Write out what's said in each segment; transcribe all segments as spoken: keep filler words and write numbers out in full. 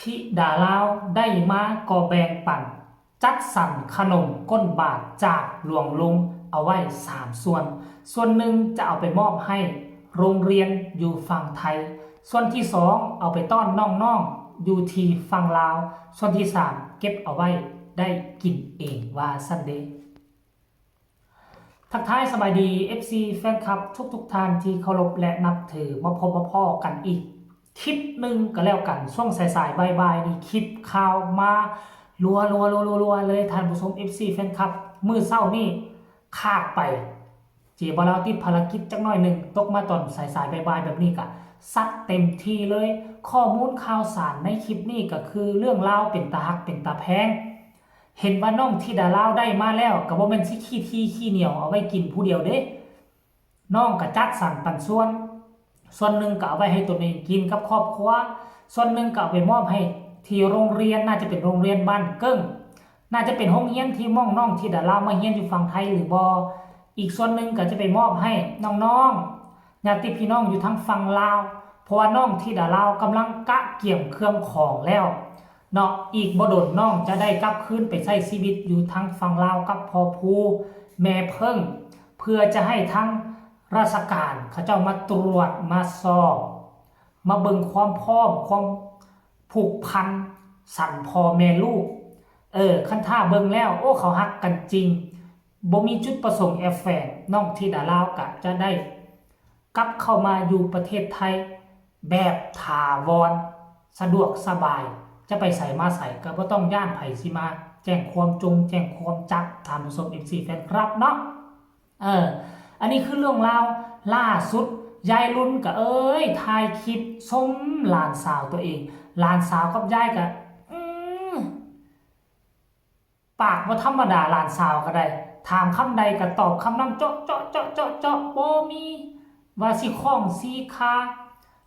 ธิดาลาวได้มาก็แบ่งปัน จัดสรรขนมก้นบาทจากหลวงลุงเอาไว้สามส่วน ส่วนหนึ่งจะเอาไปมอบให้โรงเรียนอยู่ฝั่งไทย ส่วนที่สองเอาไปต้อนน้องๆอยู่ที่ฝั่งลาว ส่วนที่สามเก็บเอาไว้ได้กินเองว่าซั่นเด้ ทักทายสบายดี เอฟซี แฟนคลับทุกๆท่านที่เคารพและนับถือ มาพบมาพ้อกันอีกคลิปหนึ่งก็แล้วกัน ช่วงสายๆบ่ายๆนี่คลิปข่าวมารัวๆๆๆเลย ท่านผู้ชม เอฟซี แฟนคลับ มื้อเช้านี่ขาดไป เจบ่าวลาวติดภารกิจจักหน่อยหนึ่ง ตกมาตอนสายๆบ่ายๆแบบนี้ก็ซัดเต็มที่เลย ข้อมูลข่าวสารในคลิปนี้ก็คือเรื่องราวเป็นตาฮักเป็นตาแพง เห็นว่าน้องธิดาลาวได้มาแล้ว ก็บ่แม่นสิขี้ถี่ขี้เหนียวเอาไว้กินผู้เดียวเด้ น้องก็จัดสรรปันส่วน ส่วนหนึ่งก็เอาไว้ให้ตนเองกินกับครอบครัว ส่วนหนึ่งก็เอาไปมอบให้ที่โรงเรียน น่าจะเป็นโรงเรียนบ้านเกิ้ง น่าจะเป็นโรงเรียนที่ม่องน้องธิดาลาวมาเรียนอยู่ฝั่งไทยหรือบ่ อีกส่วนหนึ่งก็จะไปมอบให้น้องๆ ญาติพี่น้องอยู่ทางฝั่งลาว เพราะว่าน้องธิดาลาวกำลังกะเกียมเครื่องของแล้ว เนาะ อีกบ่ดนน้องจะได้กลับคืนไปใช้ชีวิตอยู่ทางฝั่งลาวกับพ่อผู้แม่เพิ่ง เพื่อจะให้ทางราชการเขาเจ้ามาตรวจมาสอบ มาเบิ่งความพร้อม ความผูกพันสันพ่อแม่ลูก เออ คันถ้าเบิ่งแล้ว โอ้ เขาฮักกันจริง บ่มีจุดประสงค์แอบแฝง น้องธิดาลาวก็จะได้กลับเข้ามาอยู่ประเทศไทย แบบถาวร สะดวกสบาย จะไปไสมาไสก็บ่ต้องย้านไผสิมาแจ้งความจงแจ้งความจับ ท่านผู้ชม เอฟซี แฟนคลับเนาะ เออ อันนี้คือเรื่องราวล่าสุด ยายลุนก็เอ้ย ถ่ายคลิปชมหลานสาวตัวเอง หลานสาวกับยายก็ อืม ปากบ่ธรรมดา หลานสาวก็ได้ ถามคำใดก็ตอบคำนั้น เจาะเจาะเจาะเจาะเจาะ บ่มีว่าสิข้องสิคา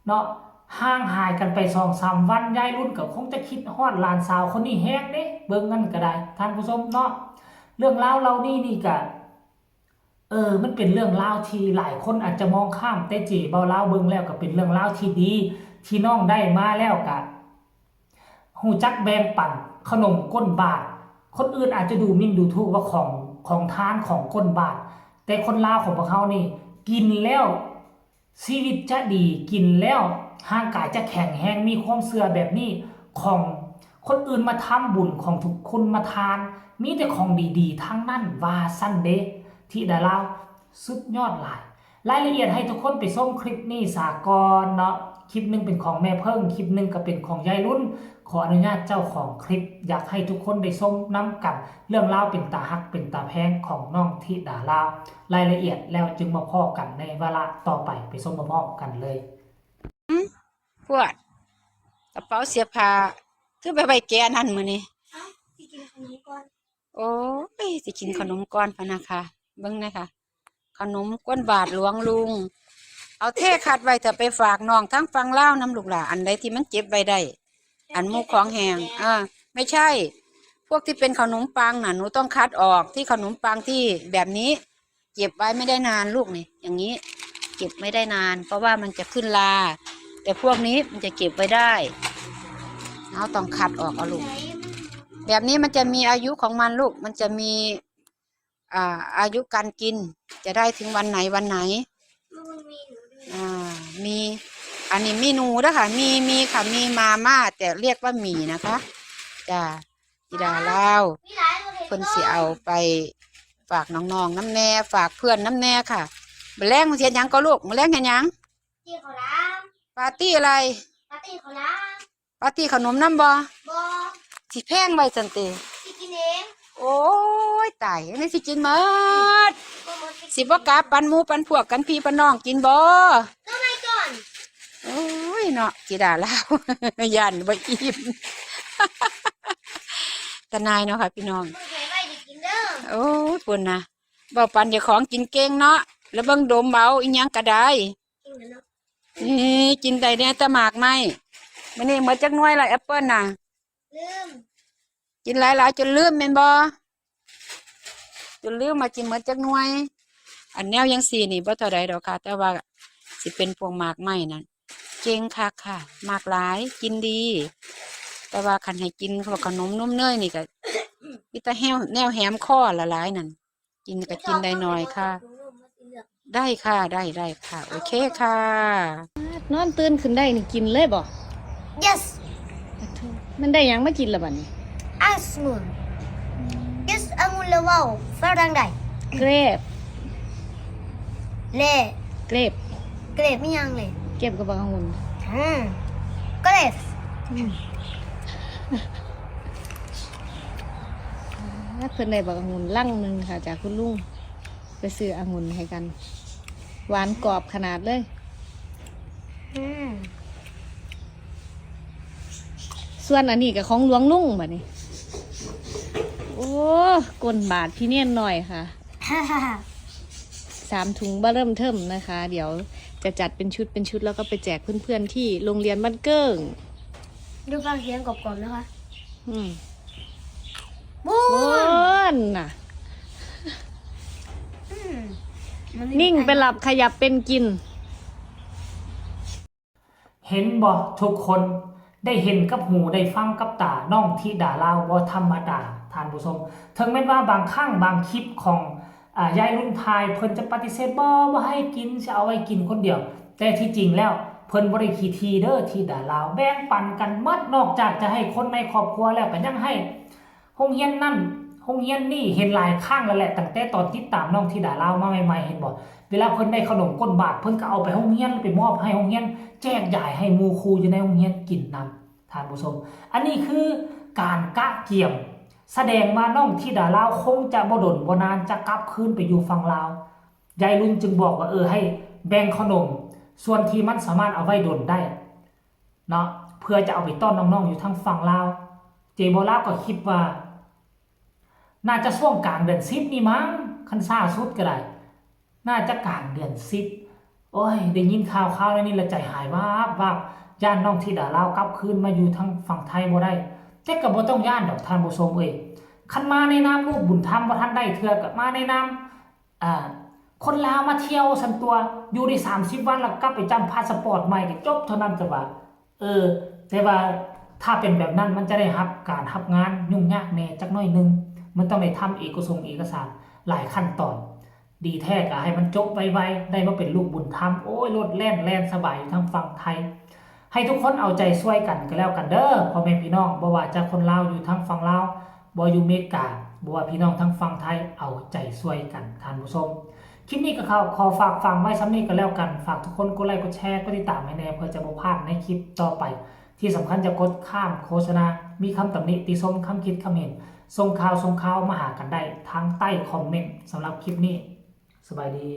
เนาะ ห่างหายกันไปสองสามวัน ยายลุนก็คงจะคิดฮอดหลานสาวคนนี้แฮงเด้ เบิ่งนั่นก็ได้ ท่านผู้ชมเนาะ เรื่องราวเหล่านี้นี่ก็ เออ มันเป็นเรื่องราวที่หลายคนอาจจะมองข้าม แต่เจบ่าวลาวเบิ่งแล้วก็เป็นเรื่องราวที่ดี ที่น้องได้มาแล้วก็ ฮู้จักแบ่งปันขนมก้นบาท คนอื่นอาจจะดูหมิ่นดูถูกว่าของ ของทานของก้นบาท แต่คนลาวของพวกเฮานี่ กินแล้วชีวิตจะดี กินแล้วร่างกายจะแข็งแรง มีความเชื่อแบบนี้ ของคนอื่นมาทำบุญ ของทุกคนมาทาน มีแต่ของดีๆทั้งนั้น ว่าซั่นเด้ ธิดาลาว สุดยอดหลาย รายละเอียดให้ทุกคนไปชมคลิปนี้สาก่อนเนาะ คลิปหนึ่งเป็นของแม่เพิ่ง คลิปหนึ่งก็เป็นของยายลุน ขออนุญาตเจ้าของคลิป อยากให้ทุกคนได้ชมนำกัน เรื่องราวเป็นตาฮักเป็นตาแพงของน้องธิดาลาว รายละเอียดแล้วจึงมาพ้อกันในวาระต่อไป ไปชมพร้อมๆกันเลย พวด กระเป๋าเสื้อผ้า คือไปไว้แก่นั่นมื้อนี้ เอ้า สิกินขนมก่อน โอ้ย สิกินขนมก่อนพะนะคะ เบิ่งนะคะ ขนมก้นบาทหลวงลุง เอาเทขัดไว้เถอะ ไปฝากน้องทั้งฝั่งลาวนำลูกหลาน อันใดที่มันเก็บไว้ได้ อันหมู่ของแห้ง เออ ไม่ใช่ พวกที่เป็นขนมปังน่ะ หนูต้องคัดออก ที่ขนมปังที่แบบนี้ เก็บไว้ไม่ได้นานลูกนี่ อย่างนี้ เก็บไม่ได้นาน เพราะว่ามันจะขึ้นรา แต่พวกนี้มันจะเก็บไว้ได้ เราต้องคัดออกเอาลูก แบบนี้มันจะมีอายุของมันลูก มันจะมี อ่า อายุการกิน จะได้ถึงวันไหนวันไหน มันมีหนูด้วย อ่า มี อันนี้มีหนูเด้อค่ะ มี มีค่ะ มีมาม่า แต่เรียกว่าหมี่นะคะ จ้า ธิดาลาว มีหลายคนเลย เพิ่นสิเอาไปฝากน้องๆนำแน่ ฝากเพื่อนนำแน่ค่ะ มื้อแลงเฮ็ดหยังก็ลูก มื้อแลงเฮ็ดหยัง กินข้าวหลาม ปาร์ตี้อะไร ปาร์ตี้ข้าวหลาม ปาร์ตี้ขนมนำบ่ บ่ สิแพงไว้ซั่นติ สิกินเอง โอ้ย ตาย อันนี้สิกินหมด บ่หมด สิบ่กะปันหมู่ปันพวกกันพี่ปันน้องกินบ่ ก็ไม่ก่อน โอ้ยเนาะ ธิดาลาว ย่านบ่อิ่ม ตาหน่ายเนาะค่ะพี่น้อง บ่ใส่ไว้สิกินเด้อ โอ้ย พุ่นนะ เว้าปานเจ้าของกินเก่งเนาะ แล้วเบิ่งดมเอา อีหยังก็ได้ กินแล้วเนาะ นี่ กินได้แน่แต่หมากไม้ มื้อนี้หมดจักหน่วยละแอปเปิ้ลน่ะ ลืม กินหลายๆจนลืมแม่นบ่ จนลืมว่ากินหมดจักหน่วย อันแนวจั่งซี้นี่บ่เท่าใดดอกค่ะ แต่ว่าสิเป็นพวกหมากไม้นั่น เก่งคักค่ะ หมากหลาย กินดี แต่ว่าคันให้กินพวกขนมนมเนยนี่ก็มีแต่แฮวแนวแหมคอละหลายนั่น กินก็กินได้หน่อยค่ะ ได้ค่ะ ได้ ได้ค่ะ โอเคค่ะ นอนตื่นขึ้นได้นี่กินเลยบ่ Yes มันได้หยังมากินละบัดนี้ Asmun Yes องุ่นและเว้าฝรั่งได้ grape และ grape เกรปไม่ยังเลย grape กับบักองุ่น อืมเกรป เพิ่นได้บักองุ่นลังหนึ่งค่ะ จากคุณลุง ไปซื้อองุ่นให้กัน หวานกรอบขนาดเลย อืม ส่วนอันนี้ก็ของหลวงลุงบัดนี้ โอ้ ก้นบาดพี่เนียนหน่อยค่ะ สามถุงเบ้อเริ่มเทิ่มนะคะ เดี๋ยวจะจัดเป็นชุดเป็นชุดแล้วก็ไปแจกเพื่อนๆที่โรงเรียนบ้านเกิ้ง ดูฟังเสียงกรอบๆนะคะ อืม บู โอ้ น น่ะ อืมมั นิ่งเป็นหลับขยับเป็นกิน เห็นบ่ทุกคนได้เห็นกับหูได้ฟังกับตา น้องธิดาลาวบ่ธรรมดา ท่านผู้ชม ถึงแม้นว่าบางครั้งบางคลิปของอ่ายายรุ่นทายเพิ่นจะปฏิเสธบ่บ่ให้กินจะเอาไว้กินคนเดียว แต่ที่จริงแล้วเพิ่นบ่ได้ขี้ทีเด้อธิดาลาว แบ่งปันกันหมด นอกจากจะให้คนในครอบครัวแล้วก็ยังให้ โรงเรียนนั่นโรงเรียนนี่ เห็นหลายครั้งแล้วแหละ ตั้งแต่ตอนติดตามน้องธิดาลาวมาใหม่ๆ เห็นบ่ เวลาเพิ่นได้ขนมก้นบาท เพิ่นก็เอาไปโรงเรียน ไปมอบให้โรงเรียน แจกจ่ายให้หมู่ครูอยู่ในโรงเรียนกินนำ ท่านผู้ชม อันนี้คือการกะเกียม แสดงว่าน้องธิดาลาวคงจะบ่ดนบ่นานจะกลับคืนไปอยู่ฝั่งลาว ยายลุงจึงบอกว่า เออ ให้แบ่งขนม ส่วนที่มันสามารถเอาไว้ดนได้เนาะ เพื่อจะเอาไปต้อนน้องๆอยู่ทางฝั่งลาว เจ๊บัวลาวก็คิดว่า น่าจะช่วงกลางเดือนสิบนี่มั้ง คันช้าสุดก็ได้ น่าจะกลางเดือนสิบ โอ้ย ได้ยินข่าวๆแล้วนี่ละใจหายวาบวาบ ย้านน้องธิดาลาวกลับคืนมาอยู่ทางฝั่งไทยบ่ได้ แต่ก็บ่ต้องย้านดอกท่านผู้ชมเอ้ย คันมาในนามลูกบุญธรรมบ่ทันได้เทื่อ ก็มาในนาม อ่า คนลาวมาเที่ยวซั่นตั๊ว อยู่ได้สามสิบวันแล้วกลับไปจ้ำพาสปอร์ตใหม่ก็จบเท่านั้น แต่ว่า เออ แต่ว่าถ้าเป็นแบบนั้นมันจะได้รับการรับงานยุ่งยากแหน่จักหน่อยหนึ่ง มันต้องได้ทำเอกสงเอกสารหลายขั้นตอน ดีแท้ก็ให้มันจบไวๆ ได้มาเป็นลูกบุญธรรม โอ้ย โลดแล่นแล่นสบายอยู่ทางฝั่งไทย ให้ทุกคนเอาใจช่วยกันก็แล้วกันเด้อ พ่อแม่พี่น้อง บ่ว่าจะคนลาวอยู่ทางฝั่งลาว บ่อยู่อเมริกา บ่ว่าพี่น้องทางฝั่งไทย เอาใจช่วยกัน ท่านผู้ชม คลิปนี้ก็ขอ ขอฝากฝังไว้ส่ำนี้ก็แล้วกัน ฝากทุกคนกดไลค์ กดแชร์ กดติดตามให้แหน่ เพื่อจะบ่พลาดในคลิปต่อไป ที่สำคัญจะกดข้ามโฆษณา มีคำตำหนิติชม คำคิดคำเห็น ส่งข่าว ส่งข่าวมาหากันได้ทางใต้คอมเมนต์ สำหรับคลิปนี้ สบายดี